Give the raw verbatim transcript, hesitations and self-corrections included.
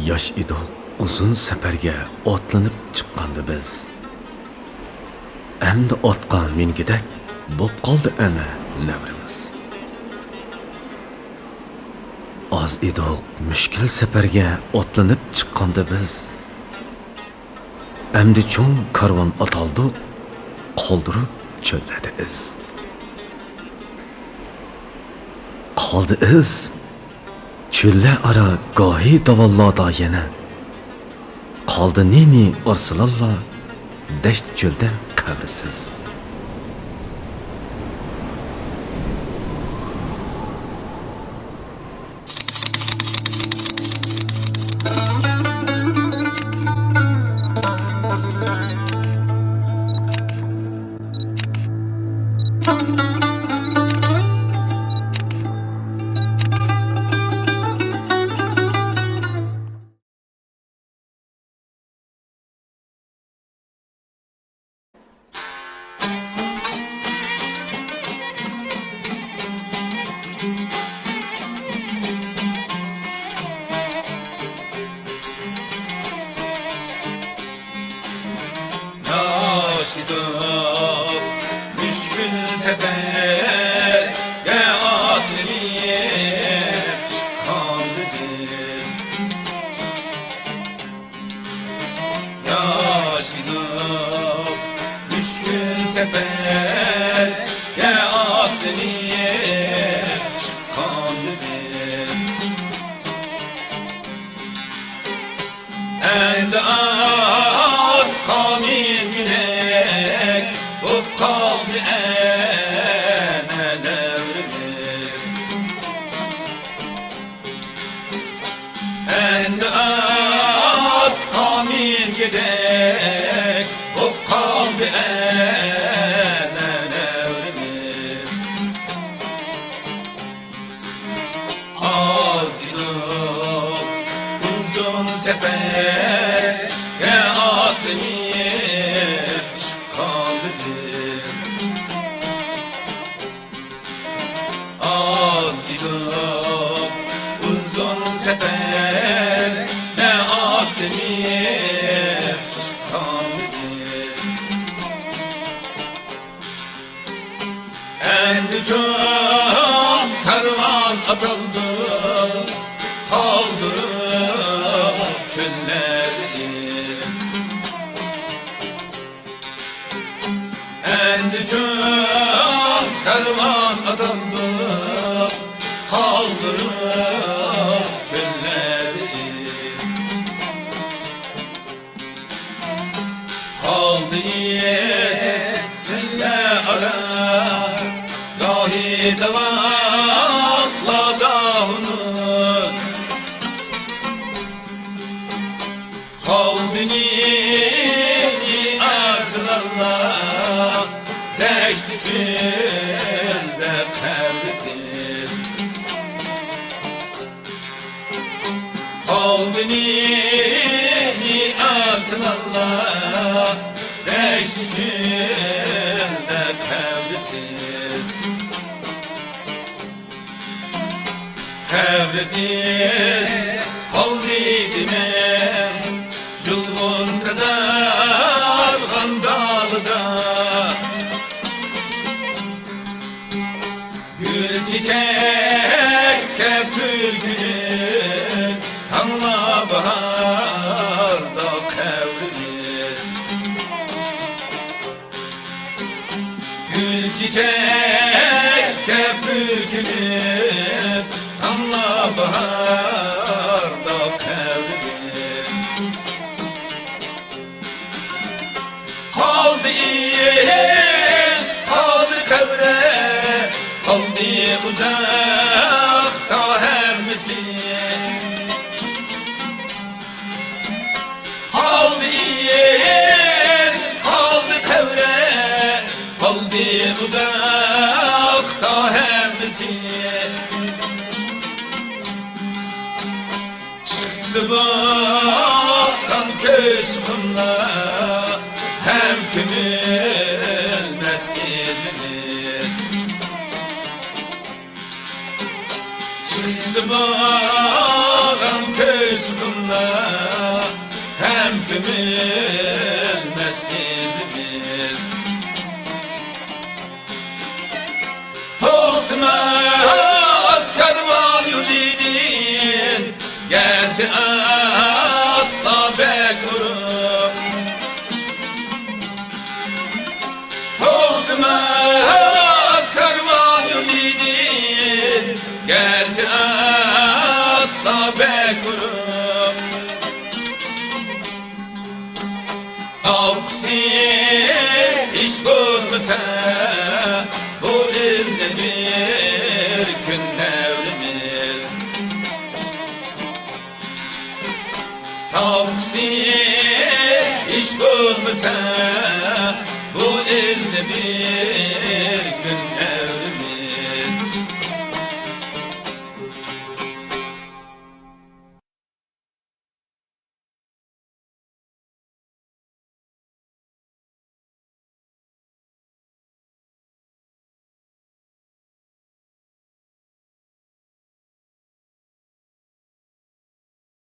ياش ئىدۇق، ئۇزۇن سەپەرگە ئاتلىنىپ چىققاندا بىز. ئەمدى ئاتقا مىنگۈدەك بوپ قالدى ئەنە نەۋرىمىز. ئاز ئىدۇق، مۈشكۈل سەپەرگە ئاتلىنىپ چىققاندا بىز. ئەمدى چوڭ كارۋان ئاتالدۇق، قالدۇرۇپ چۆللەردە ئىز. قالدى ئىز، چۆللەر ئارا گاھى داۋانلاردا يەنە. قالدى نى-نى ئارسلانلار، دەشت چۆلدە قەبرىسىز. ياش ئىدۇق، مۈشكۈل سەپەرگە ئاتلىنىپ چىققاندا بىز. ياش ئىدۇق، مۈشكۈل سەپەرگە ئاتلىنىپ چىققاندا بىز. ئەمدى ئاتقا مىنگۈدەك بوپ قالدى ئەنە دەۋرىمىز. ئەمدى ئاتقا مىنگۈدەك بوپ قالدى ئەنە دەۋرىمىز. ئاز ئىدۇق، ئۇزۇن سەپەرگە ئاتلىنىپ چىققاندا بىز. ئاز ئىدۇق، ئۇزۇن سەپەرگە ئاتلىنىپ چىققاندا بىز. ئەمدى چوڭ كارۋان ئاتالدۇق، قالدۇرۇپ چۆللەردە ئىز. ئەمدى چوڭ كارۋان ئاتالدۇق، قالدۇرۇپ چۆللەردە ئىز. قالدى ئىز چۆللەر ئارا، گاھى داۋانلاردا ھۇنۇز. قالدى نى-نى ئارسلانلار، دەشت چۆلدە قەبرىسىز. قالدى نى-نى ئارسلانلار، دەشت چۆلدە قەبرىسىز. قەبرىسىز قالدى دېمەم، يۇلغۇن قىزارغان دالىدا. گۈل چېچەككە پۈركىنىپ، تاڭلار باھاردا قەۋرىمىز. گۈل چېچەككە پۈركىنىپ، تاڭلار باھاردا قەۋرىمىز. قالدى ئىز، قالدى قەۋرە، قالدى ئۇزاقتا ھەممىسى. قالدى ئىز، قالدى قەۋرە، قالدى ئۇزاقتا ھەممىسى. چىقسا باران كۆز قۇملار، ھەم كۆمۈلمەس ئىزىمىز. چىقسا باران كۆز قۇملار، ئۆچمەس ئىزىمىز. توختىماس كارۋان يولىدىن، گەرچە ئاتلار بەك ئۇرۇق. توختىماس كارۋان يولىدىن، گەرچە ئاتلار بەك ئۇرۇق. ئاۋقىسى ھېچ بولمىسا، بۇ ئىزنى بىر كۈن ئەۋلىمىز. ئاۋقىسى ھېچ بولمىسا، بۇ ئىزنى بىر